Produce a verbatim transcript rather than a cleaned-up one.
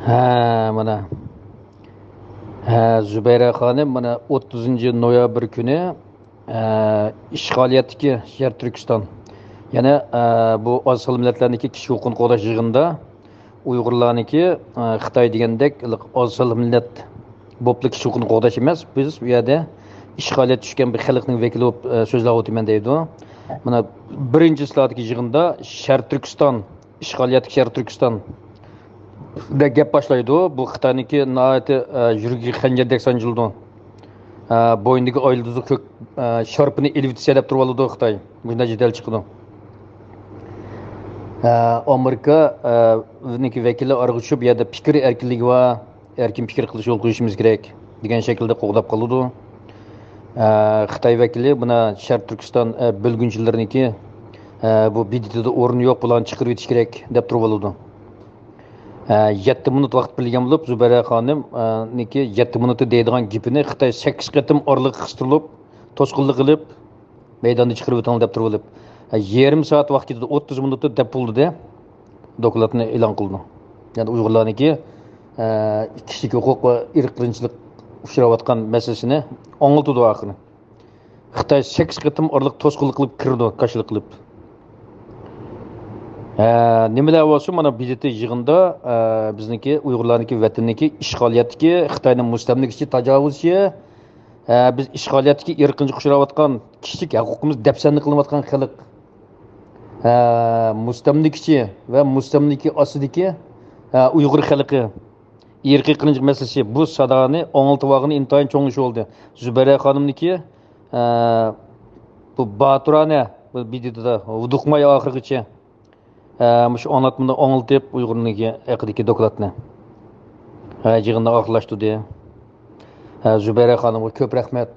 ھە، مانا. ھە، زۇبەيرە خانىم، مانا، ئوتتۇزىنچى نويابىر كۈنى، ھە، ئىشغالىيەتتىكى شەرقىي تۈركىستان، يەنى، ھە، بۇ ئاز سانلىق مىللەتلەرنىڭكى كىشى ھوقۇقىنى قوغداش يىغىنىدا ئۇيغۇرلارنىڭكى، ھە، خىتاي دېگەندەك ئاز سانلىق مىللەت بولۇپلا كىشى ھوقۇقىنى قوغداش ئەمەس، بىز بۇ يەردە ئىشغالىيەتكە چۈشكەن بىر خەلقنىڭ ۋەكىلى بولۇپ، ھە، سۆزلەۋاتىمەن دەيدۇ. مانا، بىرىنچى سىلادىكى يىغىندا شەرقىي تۈركىستان ئىشغالىيەتتىكى شەرقىي تۈركىستاندا گەپ باشلايدۇ. بۇ خىتاينىڭكى ناھايىتى، ئە، يۈرىكىگە خەنجەردەك سانجىلىدۇ. ئە، بوينىدىكى ئايلىدۇزلۇق كۆك، ئە، شارپىنى ئېلىۋېتىسە دەپ تۇرۇۋالىدۇ خىتاي. مۇشۇنداق جېدەل چىقىدۇ. ئە، ئامېرىكا، ئە، نىڭكى ۋەكىلى ئارىغا چۈشۈپ، بۇ يەردە پىكىر ئەركىنلىكى بار، ئەركىن پىكىر قىلىش يول قويۇشىمىز كېرەك دېگەن شەكىلدە قوغداپ قالىدۇ. ئە، خىتاي ۋەكىلى مانا شەرقىي تۈركىستان، ئە، بۆلگۈنچىلىرىنىڭكى، ئە، بۇ ب د ت دا ئورنى يوق، بۇلارنى چىقىرىۋېتىش كېرەك دەپ تۇرۇۋالىدۇ. ئە، يەتتە مىنۇت ۋاقىت بېرىلگەن بولۇپ، زۇبەيرە خانىم، ئە، نىڭكى يەتتە مىنۇتتا دەيدىغان گېپىنى خىتاي سەككىز قېتىم ئارىلىققا قىستۇرۇلۇپ، توسقۇنلۇق قىلىپ، مەيداندا چىقىرىۋېتىڭ دەپ تۇرۇۋېلىپ، ئە، يېرىم سائەت ۋاقىت كېتىدۇ، ئوتتۇز مىنۇتتا دەپ بولدى دە، دوكلاتنى ئېلان قىلدى. يەنى ئۇيغۇرلارنىڭكى، ئە، كىشىلىك ھوقۇق ۋە ئىرقىرقچىلىق ئۇچراۋاتقان مەسىلىسىنى ئاڭلىتىدۇ ئاخىرى. خىتاي سەككىز قېتىم ئارىلىق توسقۇنلۇق قىلىپ كىرىدۇ، قارشىلىق قىلىپ. ھە، نېمىلەر بولسۇن، مانا ب د ت يىغىندا، ئە، بىزنىڭكى ئۇيغۇرلارنىڭكى ۋەتىنىنىڭكى ئىشغالىيەتتىكى خىتاينىڭ مۇستەملىكىچى، تاجاۋۇزچى، ھە، بىز ئىشغالىيەتتىكى ئىرقىنچىلىققا ئۇچراۋاتقان كىشىلىك ھوقۇقىمىز دەپسەندە قىلىنىۋاتقان خەلق. ھە، مۇستەملىكىچى ۋە مۇستەملىكە ئاستىدىكى، ھە، ئۇيغۇر خەلقى، ئىرقىي قىرغىنچىلىق مەسىلىسى، بۇ سادانى ئاڭلىتىۋالغىنى ئىنتايىن چوڭ ئىش بولدى. زۇبەيرە خانىمنىڭكى، ھە، بۇ باتۇرانە، بۇ ب د ت دا ھودۇقماي ئاخىرغىچە، ھە، مۇشۇ ئاڭلاتمىنى ئاڭلىتىپ، ئۇيغۇرنىڭكى ھەققىدىكى دوكلاتنى، ھە، يىغىننى ئاخىرلاشتۇردى. ھە، زۇبەيرە خانىمغا كۆپ رەھمەت.